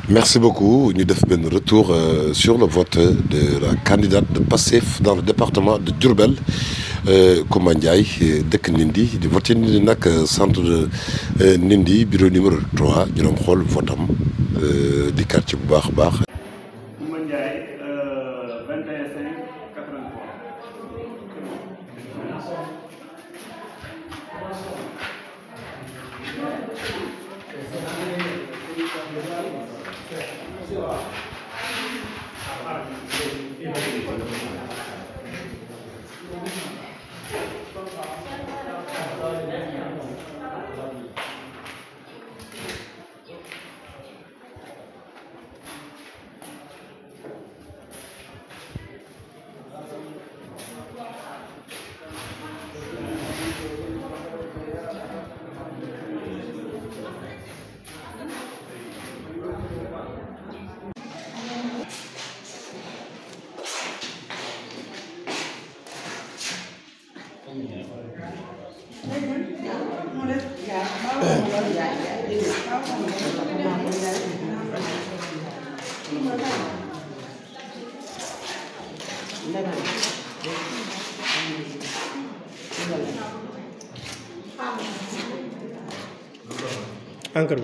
Merci beaucoup. Nous devons faire un retour sur le vote de la candidate de Pastef dans le département de Diourbel, Coumba Ndiaye dëkk Nindi di voté Nindi nag centre de Nindi bureau numéro 3 ñu doon xool votam di quartier bu baax a baax. Coumba Ndiaye 21 5 83. Angkat.